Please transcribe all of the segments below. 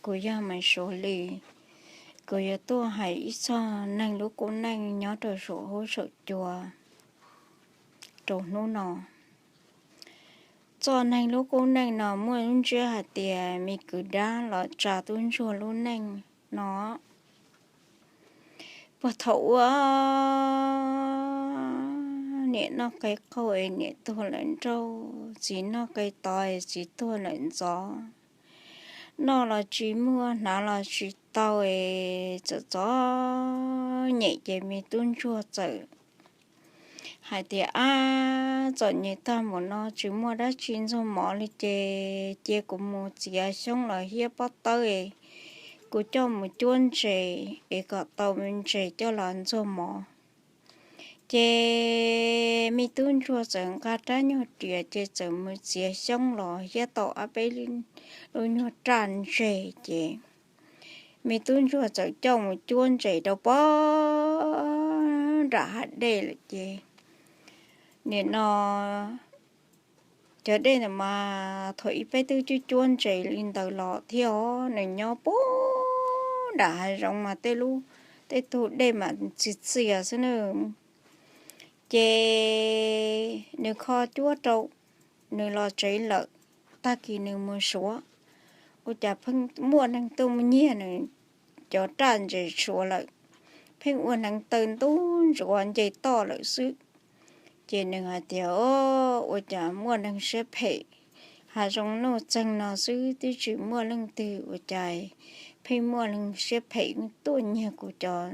Kuv yog Maiv Suav Lis, kuv yuav tuaj hais ib txog neeg lub koob neej nyob rau saum huab saum cua rau hnub no. Txoj neeg lub koob neej no muaj lub ntsiab hais tias me kwv dab los tsa tub ntsuag lub neej no. Puag thaum ub, niam noj qe qaug es niam tuag lawm nrauj, txiv noj qe tov es txiv tuag lawm ntxov, noj los tsis muaj, hnav los tsis tau es txawm txom nyem ces me tub ntsuag txawm hais tias, Ab, txom nyem tag mus no tsis muaj dab tsi ntxuag mov li ces cia kuv mus txiav xyoob los hiab pob tawb es kuv coj mus cuab ntses es kom tau ntses coj los ntxuag mov. Ces me tub ntsuag txawm nqa rab nyuag riam ces txawm mus txiav xyoob los hiab tau ob peb lub nyuag raj ntses ces me tub ntsuag txawm coj mus cuab ntses rau pog nram hav dej lawm ces nim no cov dej ntawd mas thaum ub peb twb cuab cuab ntses li ntawd los thiab os, nws nyob pog nram hav zoov mas tej lub, tej tug dej mas txias txias xwb na. Ces nws kho cuab rau, nws los tsev lawm, tag kis nws mus Suav, ua cas pheej muaj neeg tuaj mus nyiag nws cov raj ntses Suav lawm, pheej ua hneev taw ntub ntsuav nce toj lawm xwb. Ces nws hais tias, Ua cas muaj neeg siab phem, hav zoov nuj txeeg no xwb twb tsis muaj leej twg, ua cas pheej muaj neeg siab phem tuaj nyiag kuv cov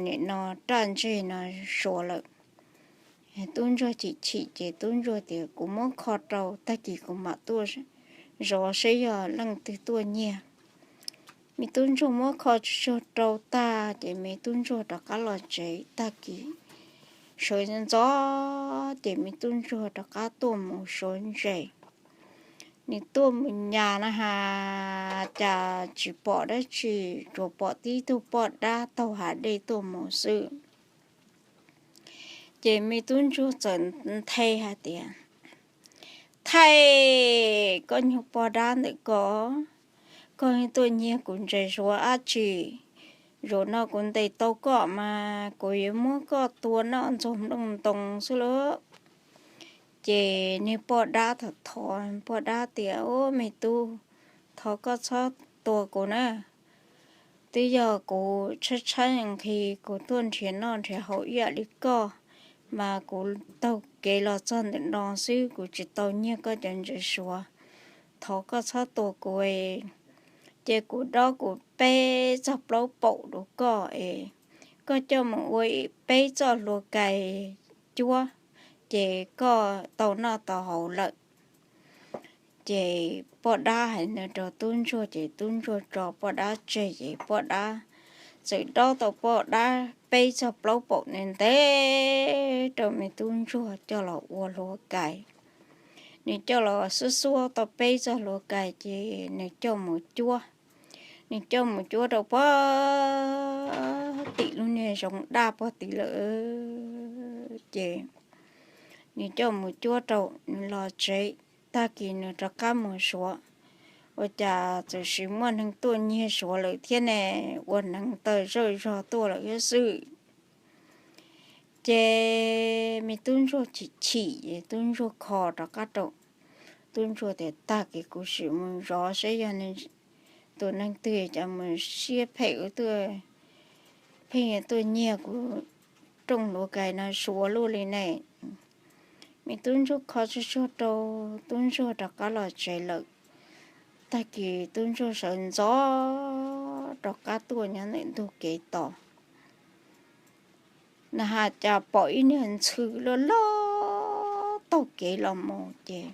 nim no raj ntses no Suav lawm? Tub ntsuag chim chim ces tub ntsuag tias, Kuv muab kho rau, tag kis kuv mam tuaj zov seb yog leej twg tuaj nyiag. Me tub ntsuag muab kho tsuag tsuag rau tag ces me tub ntsuag rov qab los tsev. Tag kis sawv ntxov ces me tub ntsuag rov qab tuaj mus suav ntses. Nws tuaj mus nyas na has cas tsis pom dab tsi, tsuas pom tib tug poj dab taug hav dej tuaj mus xwb. Ces me tub ntsuag txawm nthe hais tias, Thaij, koj nyuag poj dab ntawm ko, koj tuaj nyiag kuv ntses suav dab tsi? Zaum no kuv ntes tau koj mas kuv yuav muab koj tua noj ntxuag nplooj ntoo xwb lauj. Ces niag poj dab thov thov, poj dab tias, Ub, me tub, thov koj txhob tua kuv na. Twb yog kuv tshaib tshaib nqhis kuv tuaj nrhiav noj nrhiav haus ib yam li koj, mas kuv taug kev los txog ntawm no xwb, kuv tsis tau nyiag koj cov ntses suav. Thov koj txhob tua kuv, ces kuv dob kuv peb txoj plaub paum rau koj es koj coj mus ua peb txoj hlua kais cuab, ces koj tau noj tau haus lawm. Ces poj dab hais no rau tub ntsuag ces tub ntsuag tso poj dab tseg ces poj dab txawm dob tau poj dab peb txoj plaub paum ntev ntev rau me tub ntsuag coj los ua hlua kais. Nws coj los xuab xuab tau peb txoj hlua kais ces nws coj mus cuab. Nws coj mus cuab rau puag tim lub niag zoov daj puag tid lawm. Ces nws coj mus cuab rau, nws los tsev, tag kis nws rov qab mus suav. Ua cas txawm sis muaj neeg tuaj nyiag suav lawm thiab ne, ua hneev taw zawj zog tuaj lawm thiab xwb. Ces me tub ntsuag chim chim, tub ntsuag kho rov qab rau. Tub ntsuag tias, Tag kis kuv sim mus zov seb yog tus neeg twg cas mus siab phem ua tuaj, pheej tuaj nyiag kuv rooj hlua kais no suav luaj li ne. Me tub ntsuag kho tsuag tsuag rau, tub ntsuag rov qab los tsev lawm. Tag kis tub ntsuag sawv ntxov rov qab tuaj nyob ntawm ntug kev tos, na has cas pom ib niag ntxhw loj loj taug kev los mus ces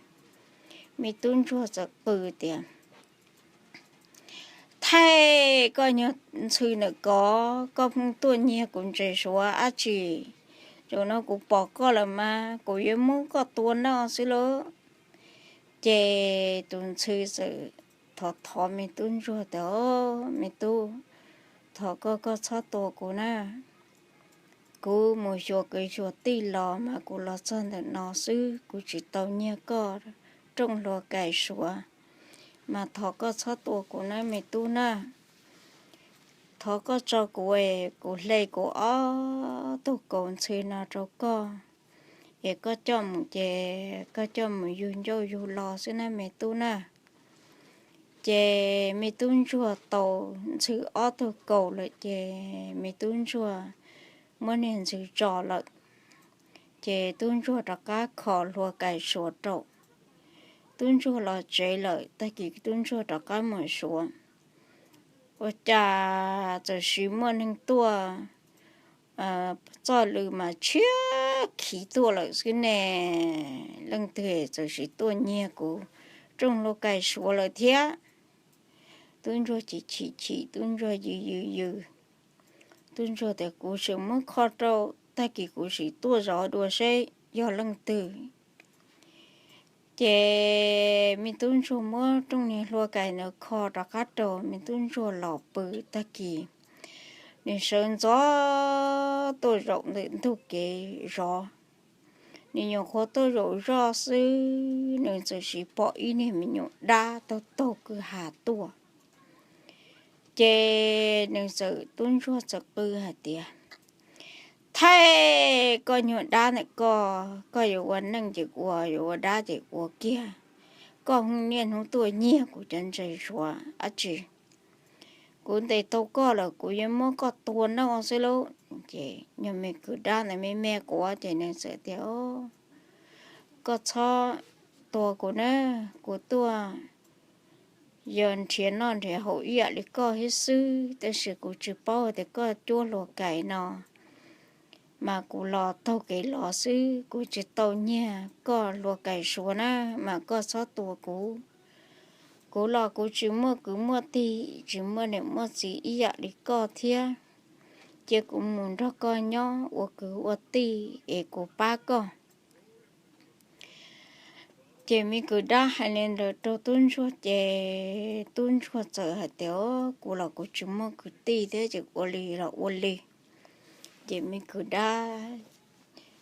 me tub ntsuag txawm qw tias, Thaij, koj nyuag ntxhw ntawm ko, koj pheej tuaj nyiag kuv ntses suav dab tsi? Zaum no kuv pom koj lawm mas kuv yuav muab koj tua noj xwb lauj. Ces tus ntxhw txawm thov thov me tub ntsuag tias, Me tub, thov koj, koj txhob tua kuv na. Kuv mus xyuas kwv xyuas tij los mas kuv los txog ntawm no xwb, kuv tsis tau nyiag koj rooj hlua kais suav. mas thov koj txhob tua kuv nawb me tub na. Thov koj tso kuv es kuv hle kuv ob tug kaus ntxhw no rau koj, es koj coj mus ces koj coj mus yug ncauj yug lo xwb na me tub na. Ces me tub ntsuag tau ntxhw ob tug kaus lawm ces me tub ntsuag muab niag ntxhw tso lawm. Ces tub ntsuag rov qab kho hlua kais suav rau. Tub ntsuag los tsev lawm, tag kis tub ntsuag rov qab mus suav, ua cas txawm sis muaj neeg tuaj txoj lw mas tshiab khiv tuaj lawm xwb ne. Leej twg txawm sis tuaj nyiag kuv rooj hlua kais suav lawm thiab. Tub ntsuag chim chim chim, tub ntsuag yws yws yws. Tub ntsuag tias kuv sim muab kho rau, tag kis kuv sim tuaj zov dua seb yog leej twg. Ces me tub ntsuag muab rooj niag hlua kais ntawd kho rov qab rau, me tub ntsuag los pw, tag kis nws sawv ntxov tuaj zaum ntawm ntug kev zov. Nws nyuam qhuav tuaj zaum zoj xwb, nws txawm sis pom ib niag me nyuam dab taug taug kwj ha tuaj. Ces nws txawm, tub ntsuag txawm qw hais tias, Thaij koj nyuag dab ntawm koj, koj yuav ua neej ces ua, yuav ua dab ces ua kiag. Koj hnub niaj hnub tuaj nyiag kuv cov ntses suav dab tsi? Kuv ntes tau koj lawm kuv yuav muab koj tua noj xwb lauj. Ces nyuag me kwv dab ntawd me me quav ces nws txawm tias, Koj txhob tua kuv na, kuv tuaj yog nrhiav noj nrhiav haus ib yam li koj thiab xwb, tab sis kuv tsis paub tias koj cuab hlua kais no, mas kuv los taug kev los xwb, kuv tsis tau nyiag koj hlua kais suav na, mas koj txhob tua kuv. Kuv los kuv tsis muaj kwv muaj tij, tsis muaj niam muaj txiv ib yam li koj thiab. Cia kuv mus nrog koj nyob ua kwv ua tij es kuv pab koj. Ces me kwv dab hais li ntawd rau tub ntsuag ces tub ntsuag txawm hais tias, Kuv los kuv tsis muaj kwv tij thiab ces ua li los ua li. Ces me kwv dab,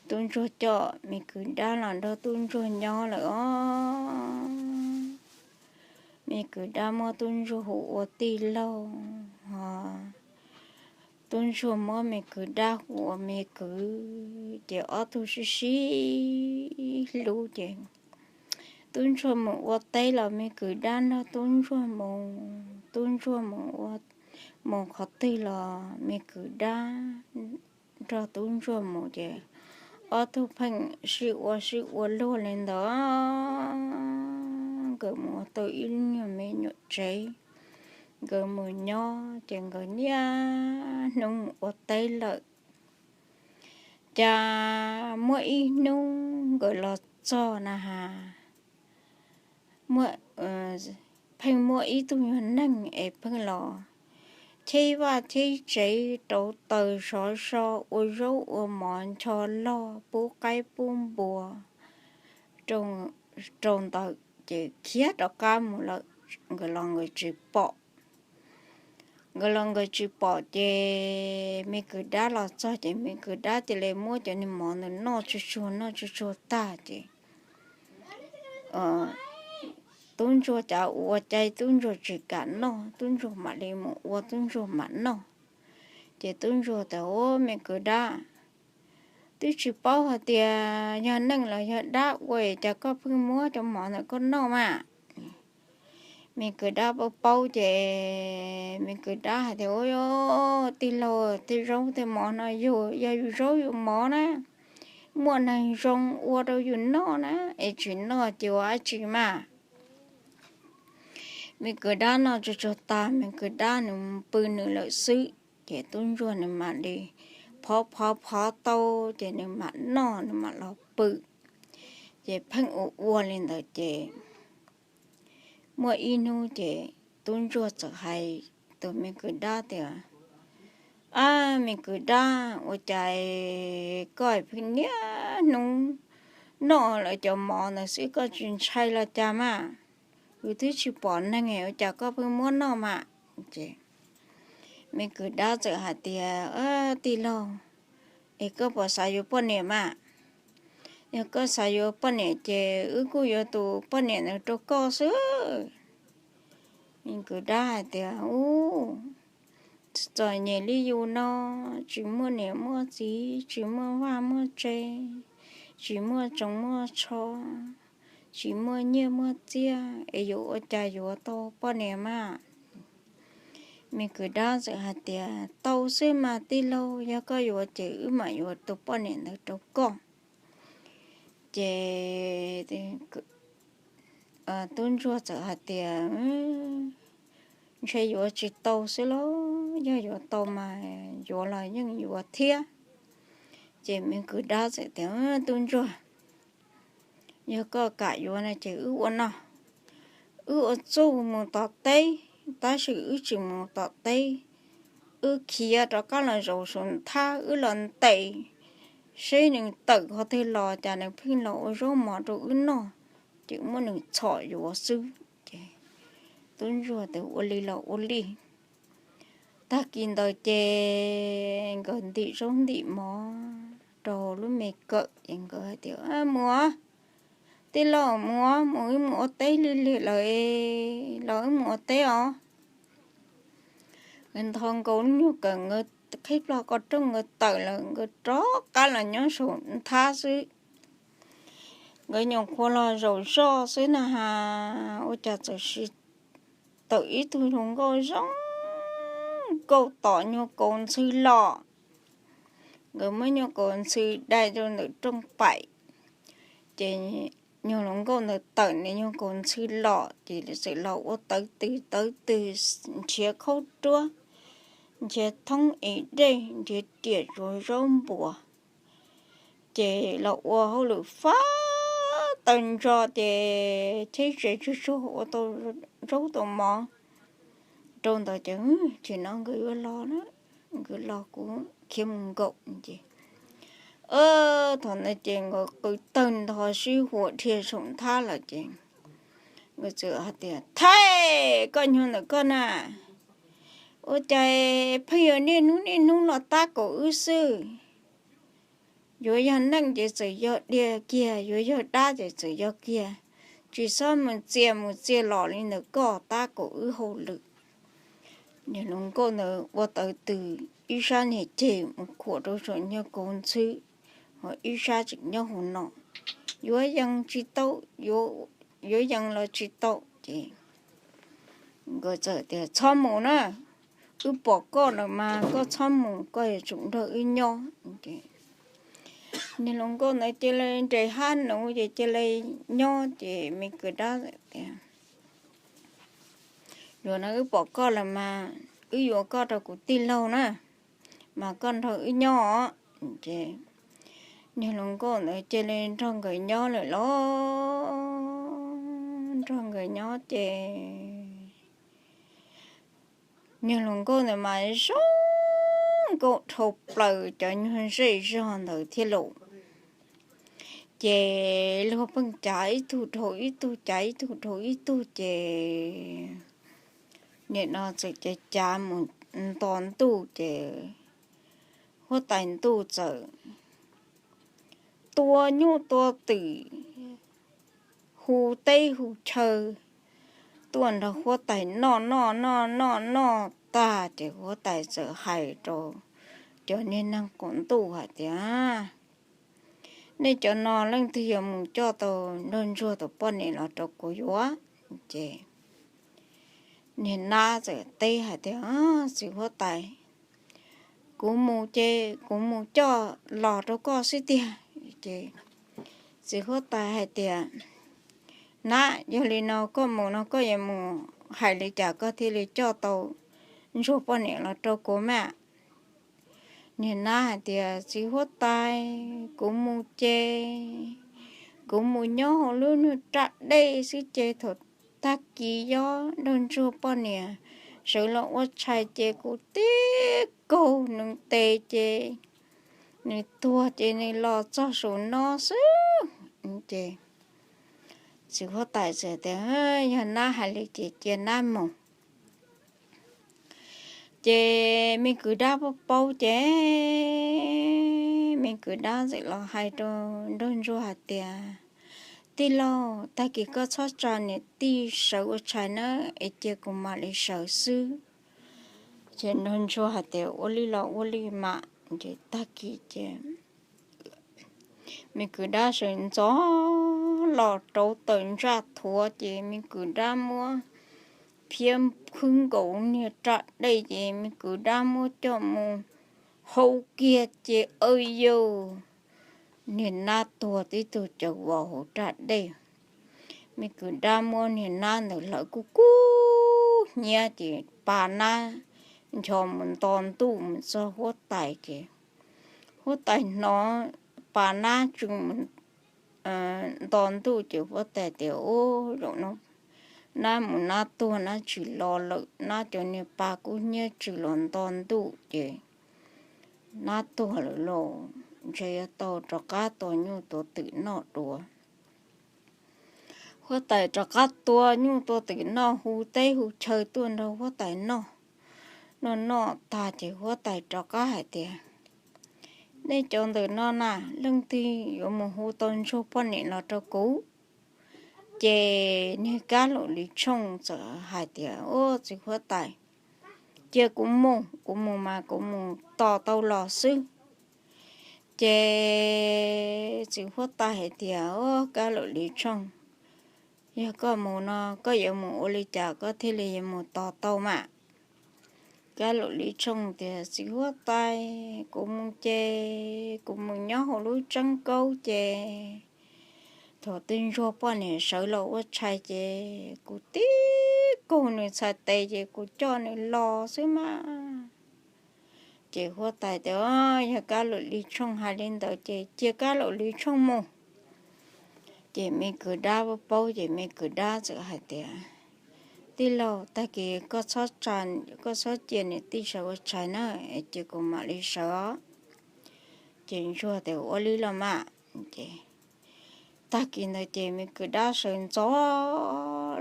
tub ntsuag coj me kwv dab los nrog tub ntsuag nyob lawm os. Me kwv dab muab tub ntsuag hu ua tij laug, tub ntsuag muab me kwv dab hu ua me kwv, ces ob tug sib sib hlub ces tub ntsuag mus ua teb los me kwv dab nrog tub ntsuag mus, tub ntsuag mus ua, mus qhov twg los me kwv dab nrog tub ntsuag mus ces ob tug pheej sib ua sib ua luag li ntawd. Nkawd mus ua tau ib nyuag me nyuam tsev, nkawd mus nyob ces nkawd niaj hnub mus ua teb lawm. Cas muaj ib hnub nkawd los txog na has, pheej muaj ib tug nyuag neeg es pheej los cheb vaj cheb tsev, rauv taws sov so, ua zaub ua mov, ncho log, pub qaib pub npua rau ntawd ces khiav rov qab mus lawm. Nkawd los nkawd tsis pom. Nkawd los nkawd tsis pom ces me kwv dab los txog ces me kwv dab cia li muab cov niag mov ntawd noj tsuag tsuag noj tsuag tsuag tag ces tub ntsuag cas ua cas tub ntsuag tsis kam noj, tub ntsuag mam li mus ua tub ntsuag mam noj. Ces tub ntsuag tias, Ua me kwv dab, twb tsis paub hais tias yog neeg los yog dab ua cas koj pheej muab cov mov ntawm koj noj mas? Me kwv dab paub paub ces me kwv dab hais tias, Ua, tij laug, tej zaub tej mov no yog yus zaub yus mov na, muaj neeg zoo ua rau yus noj na, es tsis noj ces ua dab tsi mas? Me kwv dab noj tsuag tsuag tag, me kwv dab nws pw nws lawm xwb, ces tub ntsuag nws mam li phov phov phov tau, ces nws mam noj nws mam los pw. Ces pheej ua ua li ntawd ces muaj ib hnub ces tub ntsuag txawm hais tus me kwv dab tias, Ab, me kwv dab, ua cas koj pheej niaj hnub noj lawv cov mov ntawd xwb, koj tsis ntshai los cas mas? Kuv twb tsis pom neeg ua cas koj pheej muab noj mas. Ces me kwv dab txawm hais tias, Tij laug, es koj puas xav yuav poj niam mas? Yog koj xav yuav poj niam ces wb kuj yuav tus poj niam ntawd rau koj xwb. Me kwv dab hais tias, Ub, txom nyem li yus no, tsis muaj niam muaj txiv, tsis muaj vaj muaj tse, tsis muaj tsoos muaj tsho, tsis muaj nyiaj muaj txiaj, es yuav ua cas yuav tau poj niam mas? Me kwv dab txawm hais tias, Tau xwb mas tij laug, yog koj yuav ces wb mam yuav tus poj niam ntawd rau koj. Ces tub ntsuag txawm hais tias, Ntshe yuav tsis tau xwb lauj, yog yuav tau mas yuav los yeej yuav thiab. Ces me kwv dab txawm tias, Tub ntsuag, yog koj kam yuav no ces wb ua no, wb ua txuj mus tom teb, tab sis wb tsis mus tom teb, wb khiav rov qab los zaum saum nthab, wb los ntes seb nws tawm qhov twg los, cas nws pheej los ua zaub mov rau wb noj, ces muab nws txhom yuav xwb. Ces tub ntsuag tias, Ua li los ua li. Tag kis ntawd ces nkawd ntim zaub ntim mov rau lub me kawm, ces nkawd hais tias, Mus, tij laug, mus, mus, wb mus ua teb li lig lawm, los wb mus ua teb os. Nkawd ntho nkaus lub nyuag kawm, nkawd qhib plho qhov rooj, nkawd tawm lawm, nkawd rov qab los nyob saum nthab xwb. Nkawd nyuam qhuav los zaum zoj xwb na has, ua cas txawm sis tawm ib tug hluas nkauj zoo nkauj tom nyuag kaus ntxhw los. Nkawd muab nyuag kaus ntxhw dai rau ntawm rooj paim, ces nyuag hluas nkauj ntawd tawm nws nyuag kaus ntxhw los ces txawm los ua tawv twg tawv twg, nrhiav khaub ruab, nrhiav thoob es dej, nrhiav riam tsuav zaub npuas, ces los ua hauj lwm fab taws ntso ces cheb tsev tsuag tsuag ua tau zaub tau mov rau ntawd ces, Tsis no nkawd yuav los na, nkawd los kuv khiav mus nkaum. Ces thaum ntawd ces nkawd qw tawg ntho sib huam dhia saum nthab lawm ces nkawd txawm hais tias, Thaij koj nyuag ntawm koj na, ua cas pheej yog niaj hnub niaj hnub los tab kaum wb xwb? Yuav yog neeg ces txawm yog dhia kiag, yuav yog dab ces txawm yog kiag. Tsis txhob mus txia mus txia los li ntawm koj tab kaum wb hauj lwm. Niag hluas nkauj ntawd ua tawv twg ib sab niag ceg mus khuam rau saum nyuag kaus ntxhw, ho ib sab tseem nyob hauv no. Yuav yees tsis tau, yuav yees los tsis tau ces nkawd txawm tias, Txhob mus na, wb pom koj lawm mas koj txhob mus, koj yuav tsum nrog wb nyob. Niag hluas nkauj ntawd cia li nres hab nuv ces cia li nyob ces me kwv dab tias, Yuav no wb pom koj lawm mas wb yuav koj rau kuv tij laug na, mas koj nrog wb nyob. Ces niag hluas nkauj ntawd cia li nrog nkawd nyob lawm los nrog nkawd nyob ces niag hluas nkauj ntawd mas zoo nkauj dhau plaws cov nyuag zej zog ntawd thiab lauj. Ces luag pheej cav ib tug dhau ib tug, cav ib tug dhau ib tug ces nim no txawm cav cav mus nto ntuj ces huab tais ntuj txawm tua nyuj tua twm, hu teb hu chaw tuaj nrog huab tais noj noj noj noj noj tag ces huab tais txawm hais rau cov niag neeg qaum ntuj hais tias, Nej cov no leej twg yuav mus coj tau Nraug Ntsuag tus poj niam los rau kuv yuav? Ces niag nab txawm teb hais tias, Txiv huab tais, kuv mus ces kuv mus coj los rau koj xwb tiag. Ces txiv huab tais hais tias, Nab, yog li no koj mus no koj yuav mus hais li cas koj thiaj li coj tau Ntsuag poj niam los rau kuv mas? Niag nab hais tias, Txiv huab tais, kuv mus ces kuv mus nyob hauv lub nyuag raj dej xwb ces thaum tag kis yob Nraug Ntsuag poj niam sawv los ua tshais ces kuv tib kaug nws tes ces nws tuag ces nws los txog saum no xwb. Ces txiv huab tais txawm tias, Yog nab hais li ces cia nab mus. Ces me kwv dab paub paub ces me kwv dab txawm los hais rau Nraug Ntsuag hais tias, Tij laug, tag kis koj txhob tsa niam tij sawv ua tshais nawb, es cia kuv mam li sawv xwb. Ces nraug ntsuag hais tias, Ua li los ua li mas. Ces tag kis ces me kwv dab sawv ntxov los rauv taws ntsaj thuav, ces me kwv dab muab phiab khwb nkaus niag raj dej, ces me kwv dab muab coj mus hau kiag, ces aw yau, niag nab tuag tib tug cawv vos hauv raj dej. Me kwv dab muab niag nab ntawd hlawv kub kub hnyiab, ces pa nab ncho mus nto ntuj mus txog huab tais, ces huab tais hnov pa nab tsw mus nto ntuj, ces huab tais tias, Ub, zaum no nab mus nab tuag, nab tsis los lawm, nab cov niag pa kub hnyiab tsw los nto ntuj, ces nab tuag lawm lauj, ntshe yuav tau rov qab tua nyuj tua twm noj dua. Huab tais rov qab tua nyuj tua twm noj, hu teb hu chaw tuaj nrog huab tais noj. Noj noj tag ces huab tais rov qab hais tias, Nej cov ntawm no na, leej twg yuav mus hu tau ntsuag poj niam los rau kuv? Ces niag Kab Laum Lis Tshooj txawm hais tias, Ub, txiv huab tais, cia kuv mus, kuv mus mas kuv mus tos tau los xwb. Ces txiv huab tais hais tias, Ub, Kab Laum Lis Tshooj, yog koj mus no koj yuav mus ua li cas koj thiaj li yuav mus tos tau mas? Kab Laum Lis Tshooj tias, Txiv huab tais, kuv mus ces kuv mus nyob hauv lub tseeb kaub ces thaum twg ntsuag poj niam sawv los ua tshais ces kuv tib kaug nws txhais tes ces kuv coj nws los xwb mas. Ces huab tais tias, Yog Kab Laum Lis Tshooj hais li ntawd ces cia Kab Laum Lis Tshooj mus. Ces me kwv dab paub paub ces me kwv dab txawm hais tias, Tij laug, tag kis koj txhob cia niam tij sawv ua tshais na, ces kuv mam li sawv os. Ces ntsuag tias, Ua li los mas. Ces tag kis ntawd ces me kwv dab sawv ntxov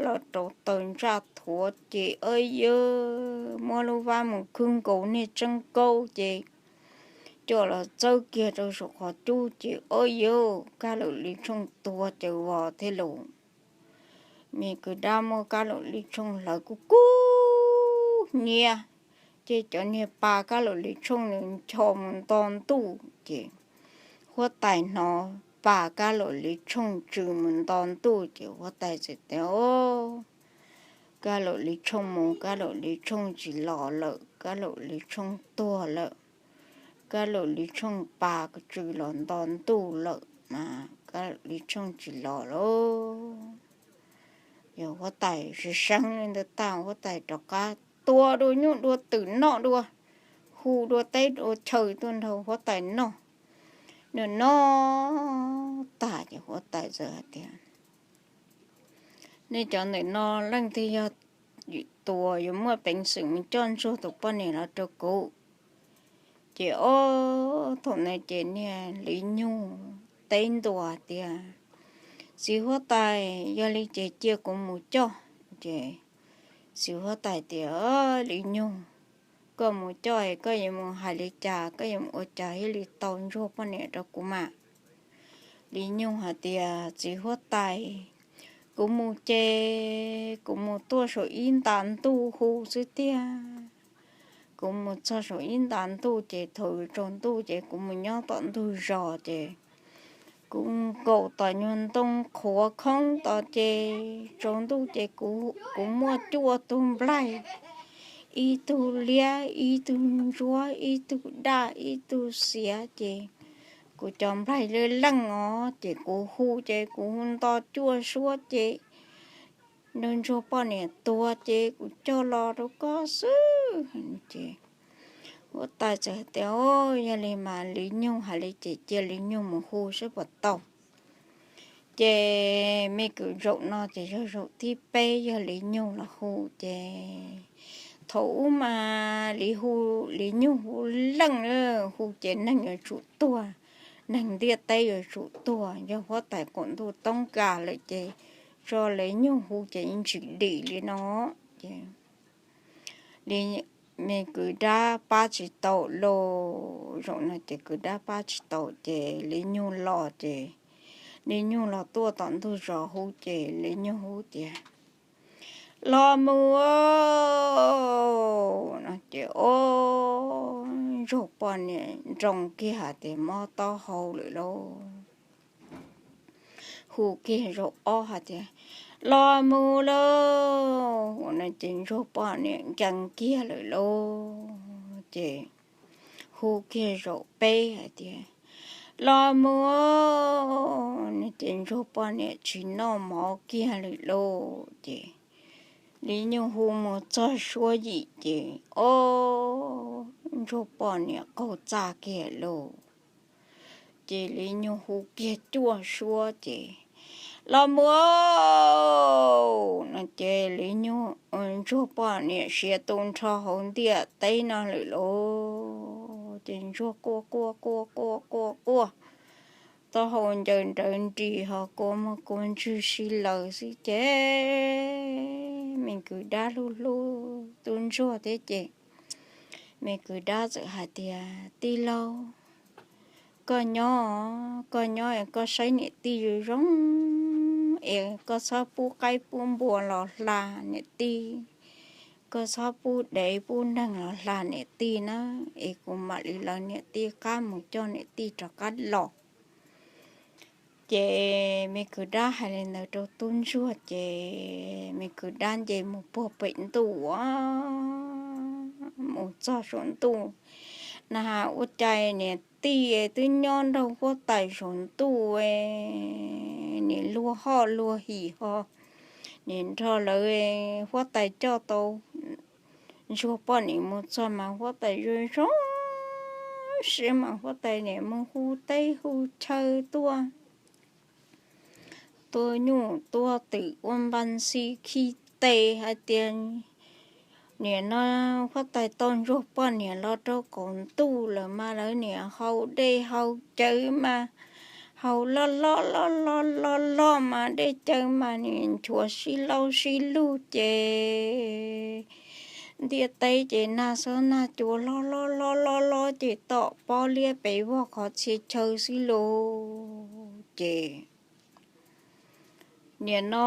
los rauv taws ntsaj thuav ces ob yawg muab lub vab mus khwb nkaus niag tseeb kaub ces coj los txawb kiag rau saum qhov cub ces ob yawg Kab Laum Lis Tshooj tuag ces vos thiab lauj. Me kwv dab muab Kab Laum Lis Tshooj hlawv kub kub hnyiab, ces cov niag pa Kab Laum Lis Tshooj nws ncho mus nto ntuj ces huab tais hnov pa Kab Laum Lis Tshooj tsw mus nto ntuj ces huab tais txawm tias, Kab Laum Lis Tshooj mus, Kab Laum Lis Tshooj tsis los lawm, Kab Laum Lis Tshooj tuag lawm, Kab Laum Lis Tshooj pa tsw los nto ntuj lawm mas Kab Laum Lis Tshooj tsis los lauj. Yog huab tais seev seev li ntawd tag huab tais rov qab tua dua nyuj dua twm noj dua, hu dua teb dua chaw tuaj nrog huab tais noj. Noj noj tag ces huab tais txawm hais tias, Nej cov ntawm no leej twg yog tus yuav muaj peev xwm mus coj ntsuag tus poj niam los rau kuv? Ces ob thaum ntawd ces niag Lis Nyug teb ntua tias, Txiv huab tais, yog li ces cia kuv mus coj. Ces txiv huab tais tias, Lis Nyug, koj mus coj es koj yuav mus hais li cas, koj yuav mus ua cas thiaj li tau ntsuag poj niam rau kuv mas? Lis Nyug hais tias, Txiv huab tais, kuv mus ces kuv mus tuaj saum ib nta ntuj hu xwb tiag. Kuv mus txog saum ib nta ntuj ces thaum tsaus ntuj ces kuv mus nyob tom ntug zos ces kuv nkaum tom nyuag ntoo qhuav khoob tod ces tsaus ntuj ces kuv muaj cuaj tug nplaig, ib tug liab, ib tug ntsuab, ib tug daj, ib tug xiav ces kuv cov nplaig leej leej os ces kuv hu ces kuv hu nto cuaj suab ces nrog ntsuag poj niam tuag ces kuv coj los rau koj xwb. Ces huab tais txawm hais tias, Yog li mas Lis Nyug hais li ces cia Lis Nyug mus hu saib puas tau. Ces me kwv zaum no ces yog zaum thib peb yog Lis Nyug los hu ces thaum ub mas Lis hu, Lis Nyug hu leej, hu ces neeg yuav tsum tuag, neeg ntiaj teb yuav tsum tuag, yog huab tais qaum ntuj toob kas lawm ces tso Lis Nyug hu ces ntsis dim li no. Ces me kwv dab pab tsis tau los, zaum no ces kwv dab pab tsis tau ces Lis Nyug los ces Li nyug los tuaj tom ntug zos hu ces li nyug hu tias, Los mus no ces ob, ntsuag poj niam nroo kiag hais tias mob taub hau lawm lauj. Hu kiag zaum ob hais tias, Los mus lauj no ces ntsuag poj niam nkees kiag lawm lauj. Ces hu kiag zaum peb hais tias, Los mus no ces ntsuag poj niam tsis noj mov kiag lawm lauj. Ces li nyug hu mus txog suab yim ces ob, ntsuag poj niam qaug txaj kiag lauj. Ces li nyug hu kiag cuaj suab ces, Los mus no ces li nyug, ntsuag poj niam siav tu nrho hauv ntiaj teb no lawm lauj. Ces ntsuag quaj quaj quaj quaj quaj quaj, taub hau ncaws nrawv nris ho kua muag kua ntswg si lawm xwb ces me kwv dab hlub hlub tub ntsuag thiab ces me kwv dab txawm hais tias, Tij laug, koj nyob, koj nyob es koj saib niam tij zoo zoo es koj txhob pub qaib pub npua los hla niam tij, koj txhob pub dev pub neeg los hla niam tij na, es kuv mam li lawv niam tij qab mus coj niam tij rov qab los. Ces me kwv dab hais li ntawd rau tub ntsuag ces me kwv dab nce mus puag pem ntuj, mus txog saum ntuj na, ua cas niam tij twb nyob nrog huab tais saum ntuj, nim luag hoj luag him ho, nim nrog lawv, huab tais coj tau ntsuag poj niam mus txog mas huab tais zoo zoo siab mas huab tais nim mus hu teb hu chaw tuaj, tua nyuj tua twm ua npas xi khi tes hais tias, Nim no huab tais tau ntsuag poj niam los rau kaum ntuj lawm mas lawv nim haus dej haus cawv mas haus loj loj loj loj loj loj mas dej cawv mas nim nchuav sib laub sib lug ces ntiaj teb ces nag xob nag cua loj loj loj loj loj ces tom pob liab pes vog qhov txhia chaw xwb lauj. Ces nim no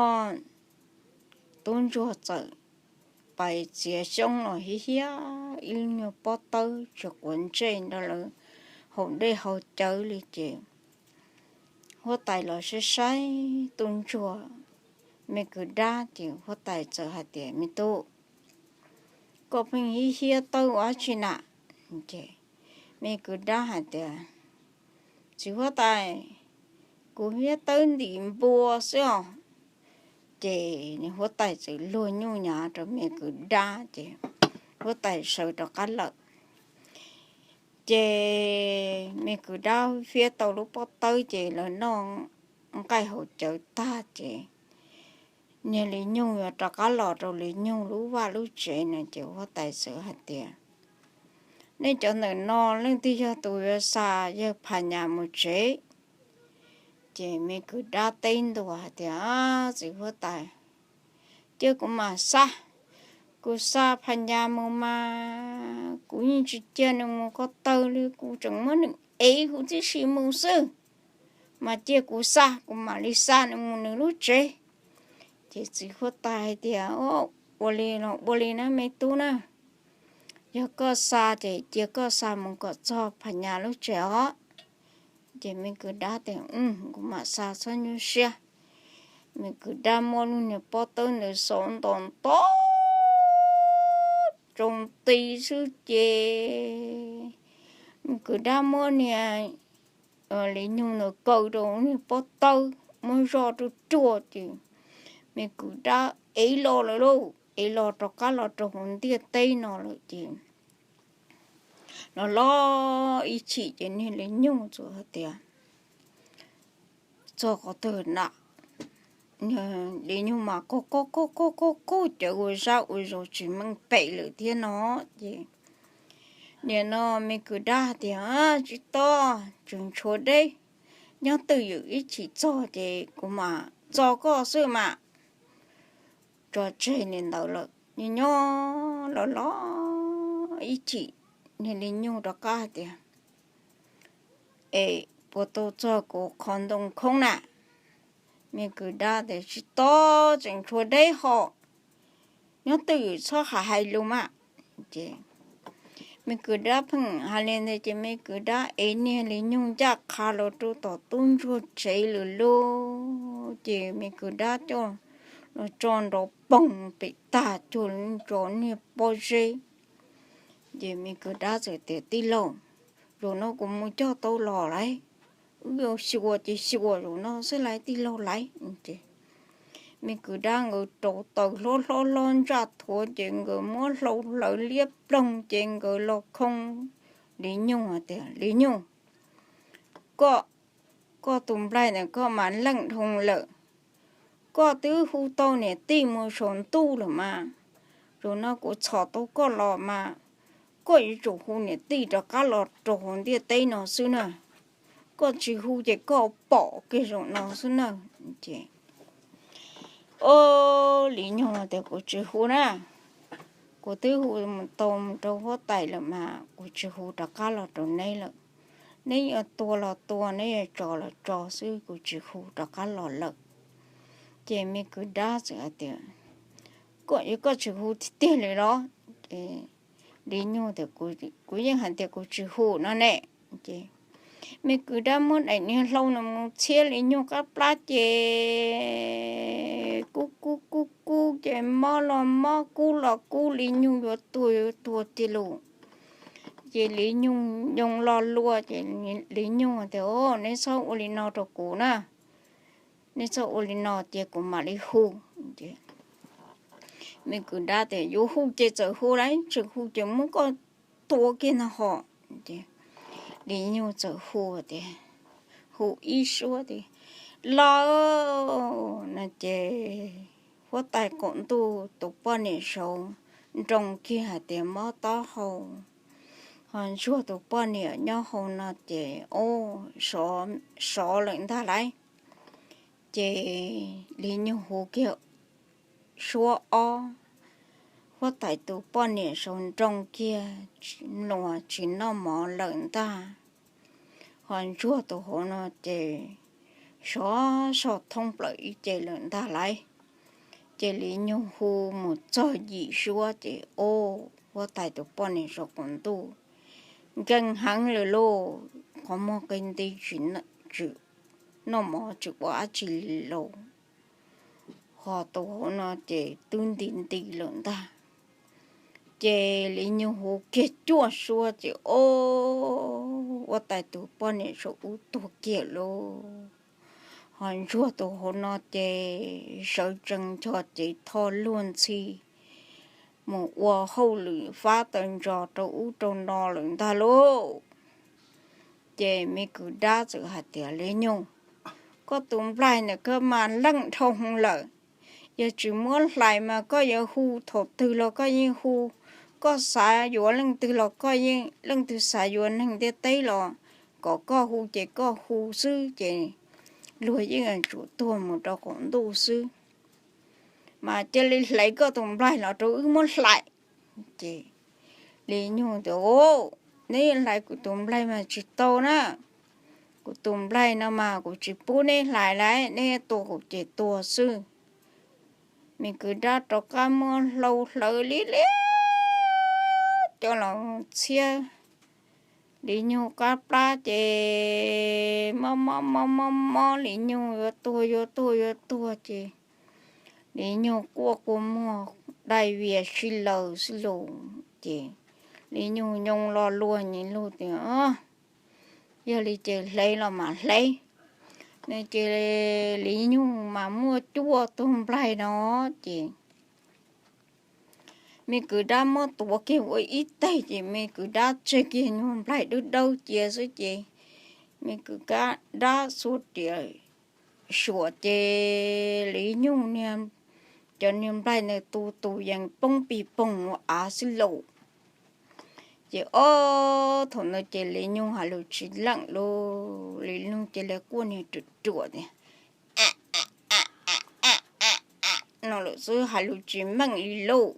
tub ntsuag txawm pais txiav xyoob los hiab hiab ib lub nyuag pob tawb tsis quav ntsej nrog lawv haus dej haus cawv li ces huab tais los saib saib tub ntsuag me kwv dab ces huab tais txawm hais tias, Me tub, koj pheej hiab hiab tawb ua dab tsi na? Ces me kwv dab hais tias, Txiv huab tais, kuv hiab tawb ntim npua xwb os. Ces huab tais txawm luag nyuj nyav rau me kwv dab ces huab tais sawv rov qab lawm. Ces me kwv dab hiab tau lub pob tawb ces lawv noj nqaij haus cawv tag ces niag li nyug yuav rov qab los rau li nyug lub vaj lub tsev no ces huab tais txawm hais tias, Nej cov ntawm no leej twg yog tus yuav xa yawg Phas Nyas mus tsev? Ces me kwv dab teb ntua hais tias, Txiv huab tais, cia kuv mam xa, kuv xa Phas Nyas mus mas kuv yeej tsis cia nws mus ko taw li, kuv tseem muab nws ev huv tib si mus xwb. Mas cia kuv xa, kuv mam li xa nws mus nws lub tsev. Ces txiv huab tais hais tias, Ua li los ua li na me tub na, yog koj xa ces cia koj xa mus kom txog Phas Nyas lub tsev os. Ces me kwv dab tias, Kuv mam xa txhob nyuaj siab. Me kwv dab muab lub niag pob tawb ntawd xauv ntos nto tsoo ti xwb ces me kwv dab muab niag li nyug ntawd kaw rau niag pob tawb muab zoj ruaj ruaj ces me kwv dab ev los lawm lauj, ev los rov qab los rau hauv ntiaj teb no lawm ces los los ib chim ces niag li nyug txawm hais tias, Txog qhov twg na? Li nyug mas koj koj koj koj koj koj cawv ua zaj ua zos tsis meej pem lawm thiab no. Ces nim no me kwv dab tias, Tsis tau, tseem tshuav deb, nyob twj ywm ib chim txog ces kuv mam txo koj xwb mas. Tso tseg li ntawd lawm, nyob nyob los los ib chim niag li nyug rov qab hais tias, Es puas tau txog kuv qhov ntoo khoob na? Me kwv dab tias, Tsis tau, tseem tshuav deb hom, nyob twj ywm txhob hais hais lus mas. Ces me kwv dab pheej hais li ntawd ces me kwv dab ev niag Li Nyug ncaj qha los rau tom tub ntsuag tsev lawm lauj. Ces me kwv dab coj los tso nrov poog pem tag cuag li tso niag pob zeb. Ces me kwv dab txawm tias, Tij laug, zaum no kuv mus cog tau los lawm, wb yuav xyuas ces xyuas zaum no xwb lawm tij laug lawm. Ces me kwv dab nkawd rauv taws hlob hlob hlob ntsaj thuav ces nkawd muab hlau hlawv liab ploog ces nkawd los khoo Li Nyug tias, Li Nyug, koj, koj tus nplaig ntawm koj mas leej dhau lawm. Koj twb hu tau niam tij mus saum ntuj lawm mas, zaum no kuv txhom tau koj los mas, koj yuav tsum hu niam tij rov qab los rau hauv ntiaj teb no xwb na. Koj tsis hu ces koj pom kiag zaum no xwb na. Ces, o, Li Nyug tias, Kuv tsis hu na, kuv twb hu mus tau mus rau huab tais lawm mas kuv tsis hu rov qab los rau neb lawm. Neb yuav tua los tua, neb yuav tso los tso xwb, kuv tsis hu rov qab los lawm. Ces me kwv dab txawm hais tias, Koj, yog koj tsis hu tiag tiag li los? Li Nyug tias, Kuv yeej hais tias kuv tsis hu no ne. Ces me kwv dab muab daim niag hlau no mus txhiab Li Nyug qab plab ces kub kub kub kub ces mob los mob kub los kub, Li Nyug yuav tuag yuav tuag tiag lauj. Ces Li Nyug yoo lo lua ces Li Nyug tias, Neb txhob ua li no rau kuv na, neb txhob ua li no ces kuv mam li hu. Me kwv dab tias, Yuav hu ces txawm hu lauj, tsis hu ces muab koj tua kiag ntag hos. Li Nyug txawm hu tias, hu ib suab tias, Los! No ces huab tais qaum ntuj tus poj niam saud nroo kiag hais tias mob taub hau, ho ntsuag tus poj niam nyob hauv no ces, o, sov lawm ntag lauj. Ces Li Nyug hu kiag suab ob, huab tais tus poj niam saud nroo kiag, mluas tsis noj mov lawm ntag. Ho ntsuag tus hauv no ces sov so thoob plaws ib ce lawm ntag lauj. Ces Li Nyug hu mus txog yim suab ces, o, huab tais tus poj niam saud qaum ntuj nkeeg heev lawm lauj, qhov muag qi nti, tsis noj mov tsis ua dab tsi li lauj. Ho tus hauv no ces twb nti nti lawm ntag. Ces Li Nyug hu kiag cuaj suab ces, o, huab tais tus poj niam saud ub tuag kiag lauj. Ho ntsuag tus hauv no ces sawv tsees ncho cev thoj luag ntxhi mus ua hauj lwm fab taws ntsos rau ub rau no lawm ntag lauj. Ces me kwv dab txawm hais tias, Li Nyug, koj tus nplaig ntawm koj mas leej dhau lawm. Yog tsis muab hlais mas koj yuav hu thaum twg los koj yeej hu, koj xav yuav leej twg los koj yeej, leej twg xav yuav neeg ntiaj teb los kom koj hu ces koj hu xwb ces luag yeej yuav tsum tuag mus rau qaum ntuj xwb. Mas cia li hlais koj tus nplaig los rau wb muab hlais. Ces Li Nyug tias, Neb hlais kuv tus nplaig mas tsis tau na. Kuv tus nplaig no mas kuv tsis pub neb hlais lauj, neb tua kuv ces tua xwb. Me kwv dab rov qab muab hlau hlawv li liab coj los txhiab Li Nyug qab plab ces mob mob mob mob mob, Li Nyug yuav tuag yuav tuag yuav tuag ces Li Nyug quaj kua muag dai vias sib laws xwb lauj. Ces Li Nyug nyoo lo luag nyias lug tias, Yog li ces hlais los mam hlais. Ces Li Nyug mas muaj cuaj tug nplaig no ces me kwv dab muab tuav kiag ua ib teg ces me kwv dab tseg kiag nyuag nplaig dawb dawb cia xwb ces me kwv dab xuas riam suam ces Li Nyug niag, cov niag nplaig ntawd tus tus yees poob pis poog ua av xwb lauj. Ces ob thaum ntawd ces Li Nyug hais lus tsis leej lauj, Li Nyug cia li quaj niag ruam ruam tias no lawm xwb, hais lus tsis meej li lauj.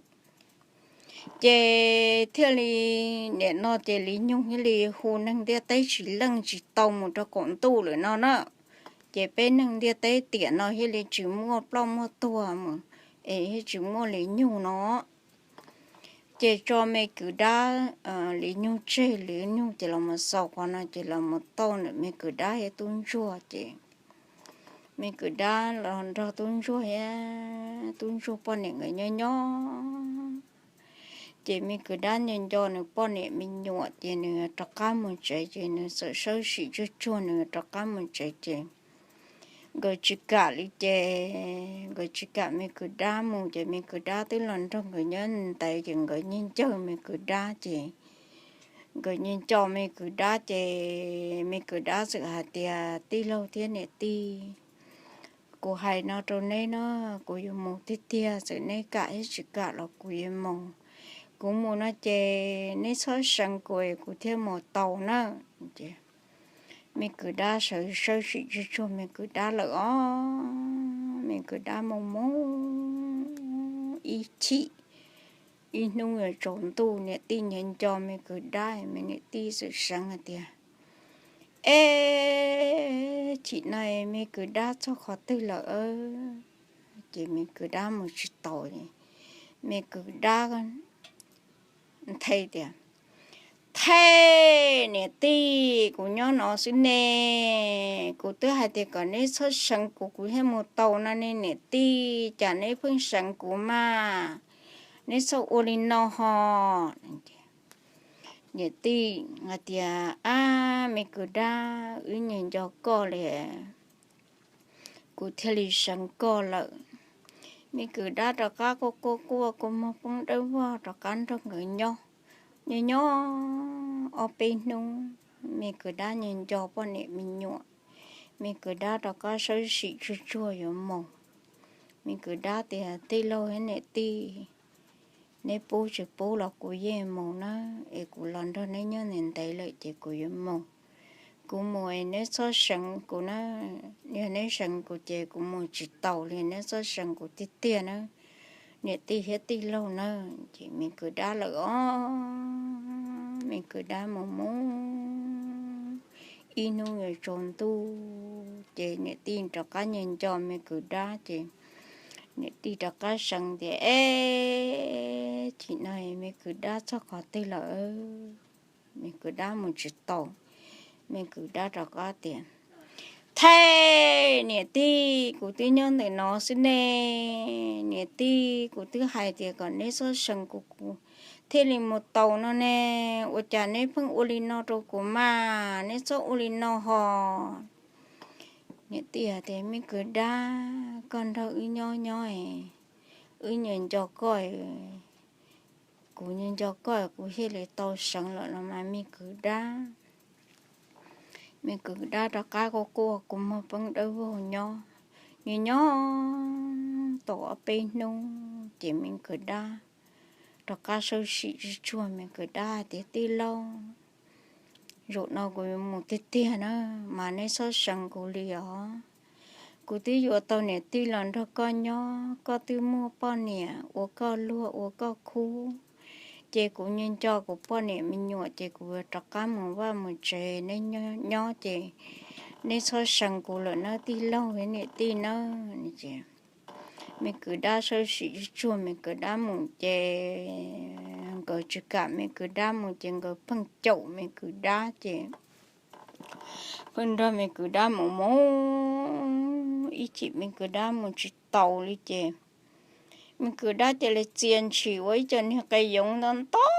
Ces thiaj li, nim no ces Li Nyug thiaj li hu neeg ntiaj teb tsis leej tsis tau mus rau qaum ntuj lawm no na. ces peb neeg ntiaj teb tiam no thiaj li tsis muaj ploj muaj tuag mus, es thiaj tsis muaj li nyug no. Ces tso me kwv dab li nyug tseg, li nyug ces los mus xaus qhov no ces los mus tau ntawm me kwv dab thiab tub ntsuag ces me kwv dab los nrog tub ntsuag thiab tub ntsuag poj niam nkawd nyob nyob. Ces me kwv dab nco nco nws poj niam me nyuam ces nws rov qab mus tsev ces nws txawm sawb sim tsuag tsuag nws rov qab mus tsev ces nkawd tsis kam li ces nkawd tsis kam me kwv dab mus ces me kwv dab twb los nrog nkawd nyob ntev ces nkawd nyiag ncaws me kwv dab ces nkawd nyiag nco me kwv dab ces me kwv dab txawm hais tias, Tij laug thiab niam tij, kuv hais no rau neb no, kuv yuav mus tiag tiag, txawm neb kam thiab tsis kam los kuv yuav mus. Kuv mus no ces neb txhob seev kuv es kuv thiaj mus tau na. Me kwv dab sawv sawb sim tsuag tsuag me kwv dab lawm os. Me kwv dab mus mus ib chim, ib hnub yuav tsaus ntuj niam tij nco nco me kwv dab, me niam tij txawm seev hais tias, Eb, chim no me kwv dab txog qhov twg lawm? Ces me kwv dab mus tsis taus li. Me kwv dab nthe tias, Thej, niam tij, kuv nyob no xwb ne. Kuv twb hais tias kom neb txhob seev kuv, kuv thiaj mus tau no ne niam tij, cas neb pheej seev kuv mas. Neb txhob ua li no ho. Niam tij hais tias, Ab, me kwv dab, wb nyiag nco koj li, kuv thiaj li seev koj lawm. Me kwv dab rov qab quaj quaj quaj kua muag poob dawb vog rov qab nrog nkawd nyob. Nyob nyob ob peb hnub, me kwv dab nyiag nco poj niam me nyuam, me kwv dab rov qab sawb sim tsuag tsuag yuav mus. Me kwv dab tias, Tij laug thiab niam tij, neb pub tsis pub los kuv yeej mus na, es kuv los nrog neb nyob ntev ntev lawm ces kuv yuav mus. Kuv mus es neb txhob seev kuv na, yog neb seev kuv ces kuv mus tsis taus li, neb txhob seev kuv tiag tiag na. Niam tij thiab tij laug na. Ces me kwv dab lawm os, me kwv dab mus mus ib hnub yuav tsaus ntuj ces niam tij rov qab nyiag nco me kwv dab ces niam tij rov qab seev tias, Eb, chim no me kwv dab txog qhov twg lawm? Me kwv dab mus tsis taus. Me kwv dab rov qab tias, Thej, niam tij, kuv twb nyob ntawm no xwb ne. Niam tij, kuv twb hais tias kom neb txhob seev kuv, kuv thiaj li mus taus no ne. Ua cas neb pheej ua li no rau kuv mas, neb txhob ua li no ho. Niam tij tias, Me kwv dab, koj nrog wb nyob nyob, wb nyiag nco koj, kuv nyiag nco koj kuv thiaj li tau seev lawm los mas me kwv dab. Me kwv dab rov qab quaj quaj kua muag poob dawb vog nyob. Nyob nyob tau ob peb hnub ces me kwv dab rov qab sawb sim tsuag tsuag me kwv dab hais tias, Tij laug, zaum no kuv yuav mus tiag tiag na, mas neb txhob seev kuv li os. Kuv twb yuav tau niam tij los nrog koj nyob, koj twb muaj poj niam ua koj luag ua koj khub, ces kuv nyiag nco kuv poj niam me nyuam ces kuv yuav rov qab mus vaj mus tsev, neb nyob ces neb txhob seev kuv lawm nawb tij laug thiab niam tij nawb. Me kwv dab sawb sim tsuag tsuag me kwv dab mus ces nkawd tsis kam me kwv dab mus ces nkawd pheej caum me kwv dab ces pheej nrog me kwv dab mus mus ib chim me kwv dab mus tsis taus li ces me kwv dab cia li txia ntshis ua ib co niag qe yoov ntau ntau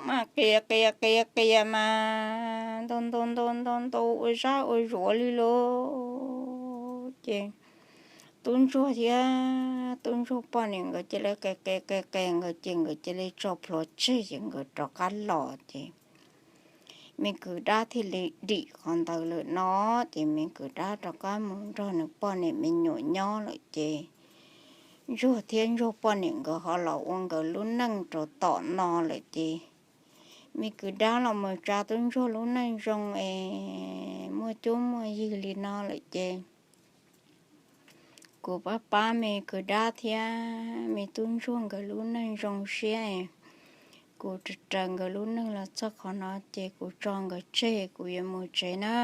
mas qias qias qias qias mas ntau ntau ntau ntau ntau ua zab ua zuav li lauj. Ces tub ntsuag thiab tub ntsuag poj niam nkawd cia li qe qe qe qe nkawd ces nkawd cia li tso plhuav tseg ces nkawd rov qab los ces me kwv dab thiaj li dim qhov ntawd lawm no. Ces me kwv dab rov qab mus nrog nws poj niam me nyuam nyob lawm ces ntsuag thiab ntsuag poj niam nkawd ho los ua nkawd lub neej rau tom no lawm ces me kwv dab los mus tsa tub ntsuag lub neej zoo es muaj cuab muaj yig li no lawm ces kuv pab pab me kwv dab thiab me tub ntsuag nkawd lub neej zoo siab es kuv raws raws nkawd lub neej los txog qhov no ces kuv tso nkawd tseg kuv yuav mus tsev na.